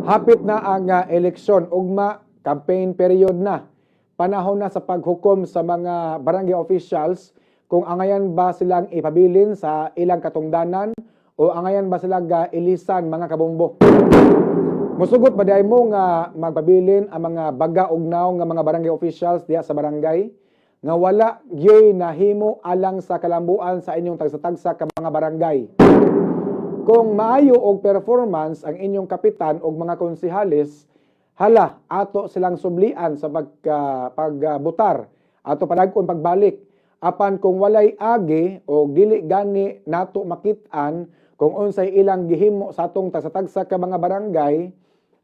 Hapit na ang eleksyon, ugma campaign period na. Panahon na sa paghukom sa mga barangay officials kung angayan ba silang ipabilin sa ilang katungdanan o angayan ba sila ga ilisan, mga kabombo. Musugot ba diay mo nga magpabilin ang mga baga og nawong nga mga barangay officials diha sa barangay nga wala gyoy nahimo alang sa kalambuan sa inyong tagsa-tagsa ka mga barangay? Kung maayo og performance ang inyong kapitan og mga konsehales, hala, ato silang sublian sa pagbutar, ato padag-on pagbalik. Apan kung walay agi o dili gani nato makit-an kung unsay ilang gihimo sa atong tagsa-tagsa ka mga barangay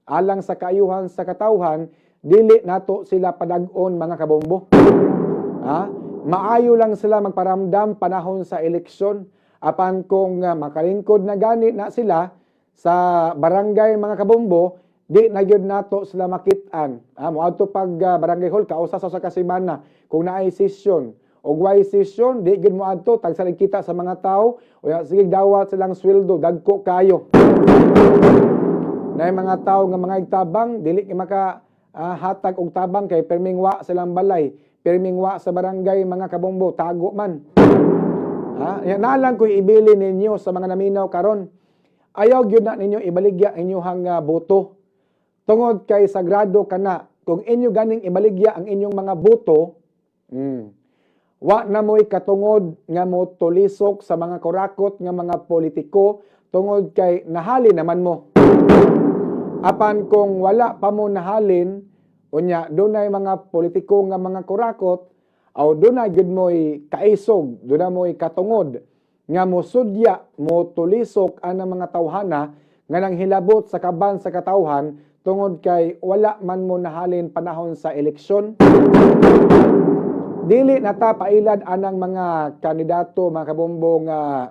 alang sa kaayuhan sa katawhan, dili nato sila padag-on, mga kabombo. Ha? Maayo lang sila magparamdam panahon sa eleksyon. Apan kung makalingkod na gani na sila sa barangay, mga kabombo, di na gyud nato sila makit-an. Ha, moadto pag barangay hall kausa sa ka semana kung naay session. Og way session, di gyud moadto, tagsa kita sa mga tao, o sige dawat silang sweldo, dagko kayo. Naay mga tao nga mga tabang, dili kay maka hatag og tabang kay perming wa silang balay, perming wa sa barangay, mga kabombo, tago man. Ha? Yan na lang ko ibili ninyo sa mga naminaw karon. Ayaw gyud na ninyo ibaligya ang inyong boto. Tungod kay sagrado kana, kung inyo ganing ibaligya ang inyong mga boto, wa na mo'y katungod nga mo tulisok sa mga kurakot nga mga politiko tungod kay nahali naman mo. Apan kung wala pa mo nahalin, unya dunay mga politiko nga mga kurakot, aw dunay gyud mo'y kaisog, dunay mo'y katungod nga mosudya, mo tulisok ang mga tawhana nga nang hilabot sa kaban sa katawhan tungod kay wala man mo nahalin panahon sa eleksyon. Dili na ta pailad anang mga kandidato, mga kabombo, nga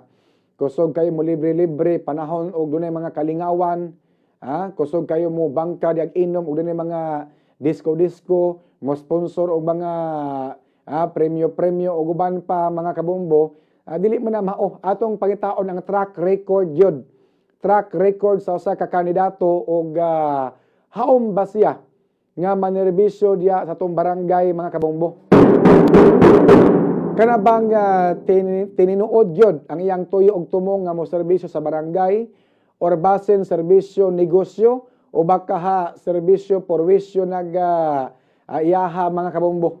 kusog kayo mo libre-libre panahon og dunay mga kalingawan, ha? Kusog kayo mo bangka diag inom og dunay mga disco-disco, mo sponsor og mga premyo-premyo og uban pa, mga kabombo. Dili man na mao. Atong pangitaon ang track record yun. Track record sa usa ka kandidato og haom ba siya nga manerbisyo diya sa atong barangay, mga kabombo. Kana bang tininuod yun ang iyang tuyo og tumong nga mo serbisyo sa barangay or basin serbisyo negosyo o baka ha serbisyo porwisyo nag iyaha, mga kabombo?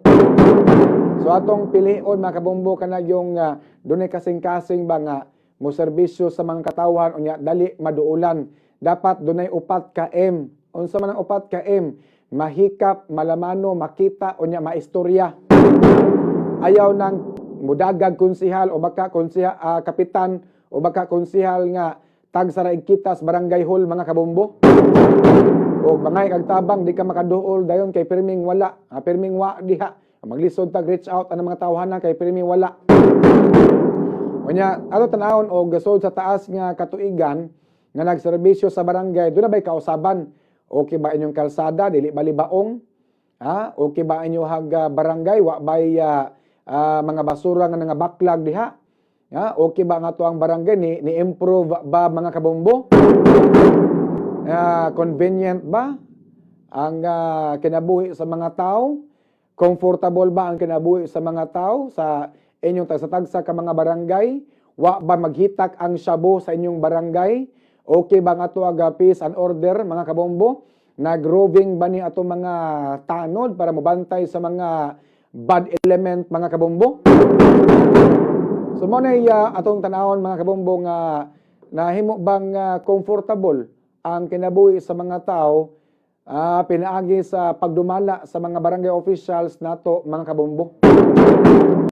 So atong pilion, mga kabombo, kana yung dunay kasing-kasing ba nga mo serbisyo sa mga katawhan unya dali maduulan. Dapat dunay upat ka M. Unsa man ang upat ka M? Mahikap, malamano, makita unya maistorya. Ayaw nang mudagag konsihal o baka kapitan o baka konsihal nga tag sa kita sa barangay hall, mga kabombo. O mga kag tabang di ka makaduol dayon kay pirming wala, pirming wa diha. Maglisod tag reach out ang mga tawhana kay pirming wala. Unya ato tan-awon og gasod sa taas nga katuigan nga nagserbisyo sa barangay, doon na ba'y kausaban? Okay ba inyong kalsada, dili ba libaong? Ha? Okay ba inyong barangay, wa ba'y mga basura nga nangabaklag diha? Ha? Okay ba nga to ang barangay ni improve ba, mga kabombo? Convenient ba ang kinabuhi sa mga tao? Comfortable ba ang kinabuhi sa mga tao sa inyong tagsa-tagsa ka mga barangay? Wa ba maghitak ang shabu sa inyong barangay? Okay ba nga to aga peace and order, mga kabombo? Nag-roving ba ni ato mga tanod para mobantay sa mga bad element, mga kabombo? So mo na atong tanawon, mga kabombo, nga nahimo bang comfortable ang kinabuhi sa mga tao pinaagi sa pagdumala sa mga barangay officials nato, mga kabombo.